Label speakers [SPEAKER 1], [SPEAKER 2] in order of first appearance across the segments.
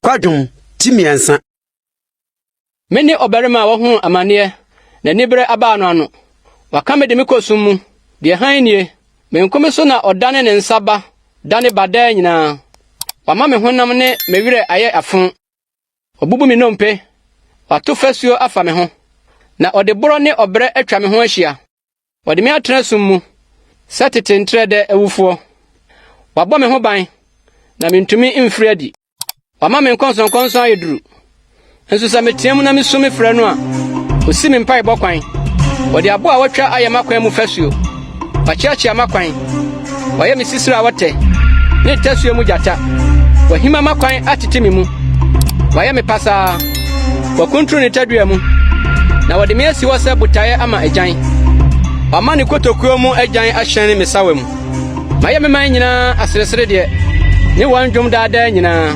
[SPEAKER 1] Kwadwom ti mmiɛnsa.
[SPEAKER 2] Me ne ɔbarima a wahunu amanneɛ na anibere abaa no ano. Waka me de me kɔ sum mu, deɛ hann nnie. Me nko me so na ɔdane ne nsa ba dane ba daa nyinaa. Wama me honam ne me werɛ ayɛ afõ. Wabubu me nnompe, wato fasuo afa me ho, na ɔde borɔ ne ɔbrɛ atwa me ho ahyia. Wɔde me atena sum mu sɛ tete ntrɛdɛ awufoɔ. Wabɔ me ho ban, na mintumi mfiri adi. Wama me nkɔnsɔnkɔnsɔn ayɛ duru. Nso sɛ meteɛ mu na misu mefrɛ no a, osi me mpaebɔ kwan. Wɔde abo a wɔatwa ayɛ m'akwan mu fasuo. Wakyeakyea m'akwan. Wayɛ me sisire a wɔtɛ, ne tasuo mu gyata. Wahima m'akwan atete me mu. Wayɛ me pasaa. Wakunturu ne tadua mu, na wɔde me asi hɔ sɛ botaeɛ ama agyan. Wama ne kotokuo mu agyan ahyɛne me sawa mu. Mayɛ me man nyinaa asereseredeɛ, ne wɔn dwom daadaa nyinaa.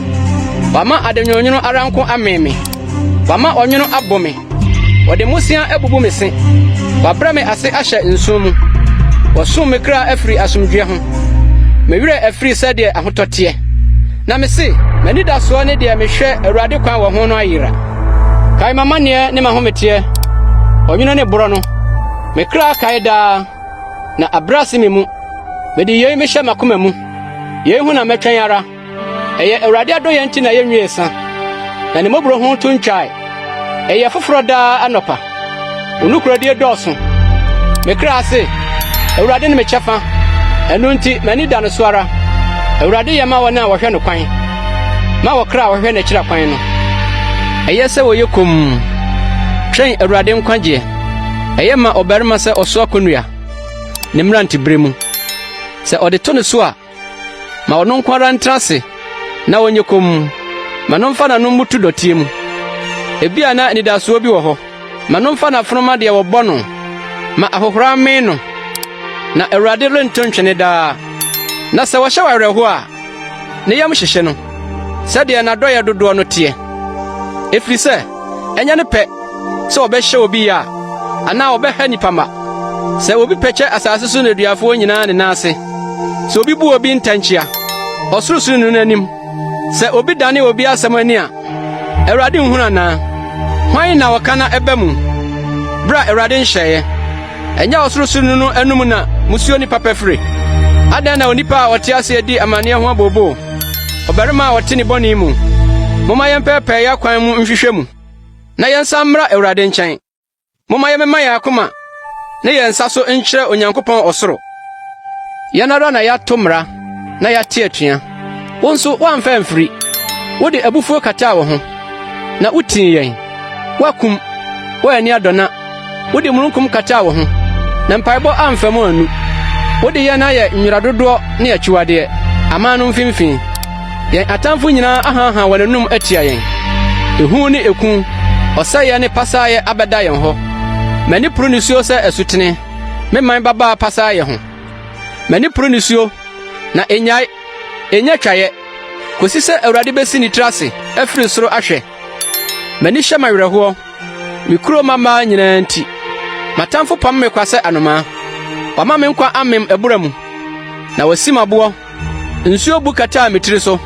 [SPEAKER 2] Wama adenwononwono ara nko amee me. Wama ɔnwono abo me. Wɔde mmosea abubu me se. Wɔabrɛ me ase ahyɛ nsõ mu. Wɔasum me kra afiri asomdwoeɛ ho. Me werɛ afiri sɛdeɛ ahotɔ teɛ. Na mese, M'anidasoɔ ne deɛ mehwɛ Awurade kwan wɔ ho no ayera. Kae m'amanneɛ ne m'ahometeɛ, ɔnwono ne borɔ no. Me kra kae daa, na abrɛ ase me mu. Mede yei mehyɛ m'akoma mu, yei ho na mɛtwɛn ara. Ɛyɛ Awurade adɔeyɛ nti na yenwiee sa, na ne mmɔborɔhunu to ntwae. Ɛyɛ foforɔ daa anɔpa. Wo nokorɛdie dɔɔso. Me kra se, Awurade ne me kyɛfa, ɛno nti m'ani da no so ara. Awurade yɛ ma wɔn a wɔhwɛ no kwan, ma ɔkra a wɔhwehwɛ n'akyiri kwan no. Ɛyɛ sɛ wɔyɛ komm twɛn Awurade nkwagyeɛ. Ɛyɛ ma ɔbarima sɛ ɔsoa kɔnnua ne mmerantebere mu. Sɛ ɔde to ne so a, Ma ɔno nko ara ntena ase na ɔnyɛ komm. Ma no mfa n'ano mmutu dɔteɛ mu. Ebia na anidasoɔ bi wɔ hɔ. Ma no mfa n'afono mma deɛ wɔbɔ no. Ma ahohora mmee no, na Awurade rento ntwene daa. Na sɛ wɔhyɛ wo awerɛhoɔ a, ne yam hyehye no, sɛdeɛ n'adɔeɛ dodoɔ no teɛ. Ɛfiri sɛ ɛnyɛ ne pɛ sɛ ɔbɛhyɛ obi yea anaa ɔbɛha nnipa mma. Sɛ obi pɛkyɛ asase so nneduafoɔ nyinaa ne nan ase, sɛ obi bu obi ntɛnkyea, ɔsorosoroni no anim, sɛ obi dane obi asɛm ani a, Awurade nhunu anaa? Hwan na ɔka na ɛba mu, bere a Awurade nhyɛeɛ? Ɛnyɛ ɔsorosoroni no anom na mmusuo ne papa fire? Adɛn na onipa a ɔte ase di amanneɛ ho abooboo, ɔbarima a ɔte ne bɔne mu? Momma yɛmpɛɛpɛɛ yɛn akwan mu nhwehwɛ mu, na yɛnsan mmra Awurade nkyɛn. Momma yɛmmema yɛn akoma ne yɛn nsa so nkyerɛ Onyankopɔn ɔsoro. Yɛn ara na yɛato mmara na yɛate atua. Wo nso woamfa amfiri. Wode abufuo kataa wo ho, na wutii yɛn. Woakum, woanni adɔna. Wode mununkum kataa wo ho, na mpaebɔ amfa mu annu. Wode yɛn ayɛ nwera dodoɔ ne akyiwadeɛ, aman no mfimfini. Yɛn atamfo nyinaa ahaahaa wɔn anom atia yɛn. Ehu ne eku, ɔsɛeɛ ne pasaayɛ abɛda yɛn hɔ. M'ani poro nisuo sɛ asutene, me man babaa pasaayɛ ho. M'ani poro nisuo, na ennyae, ennya twaeɛ, kosi sɛ Awurade besi ne tiri ase afiri soro ahwɛ. M'ani hyɛ me awerɛhoɔ, me kurow mmabaa nyinaa nti. M'atamfo pam me kwa sɛ anomaa. Wɔama me nkwa amem abura mu, na wɔasi me aboɔ. Nsuo bu kataa me tiri so.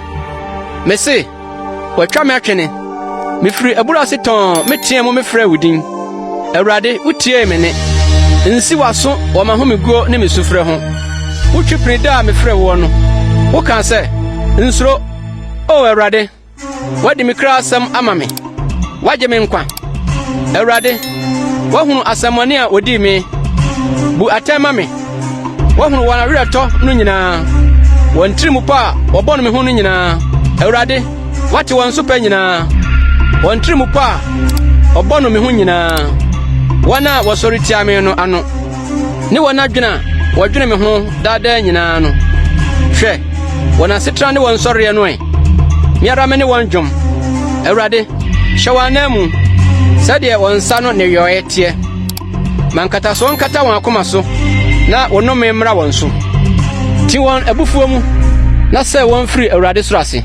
[SPEAKER 2] Mese, Wɔatwa me atwene. Mefiri abura ase tɔnn meteɛɛ mu mefrɛɛ wo din. Awurade, wutiee me nne. Nsi w'aso wɔ m'ahomeguo ne me sufrɛ ho. Wotwe pini da a mefrɛɛ woɔ no. Wokaa sɛ, Nsuro, O Awurade. Woadi me kra asɛm ama me. Woagye me nkwa. Awurade, woahunu asɛmmɔne a wodii me. Bu atɛn ma me. Woahunu wɔn aweretɔ no nyinaa, wɔn tirim pɔ a wɔbɔ no me ho no nyinaa. Awurade, woate wɔn nsopa nyinaa, wɔn tirim pɔ a wɔbɔ no me ho nyinaa. Wɔn a wɔsɔre tia me no ano. Ne wɔn adwene a wɔdwene me ho daa daa nyinaa no. Hwɛ, wɔn asetra ne wɔn nsɔreɛ no ɛ! Me ara mene wɔn dwom. Awurade, hyɛ wɔn ananmu sɛdeɛ wɔn nsa no nneyɔe teɛ. Ma nkatasoɔ nkata wɔn akoma so, na wo nnome mmra wɔn so. Ti wɔn abufuo mu, na sɛe wɔn firi Awurade soro ase.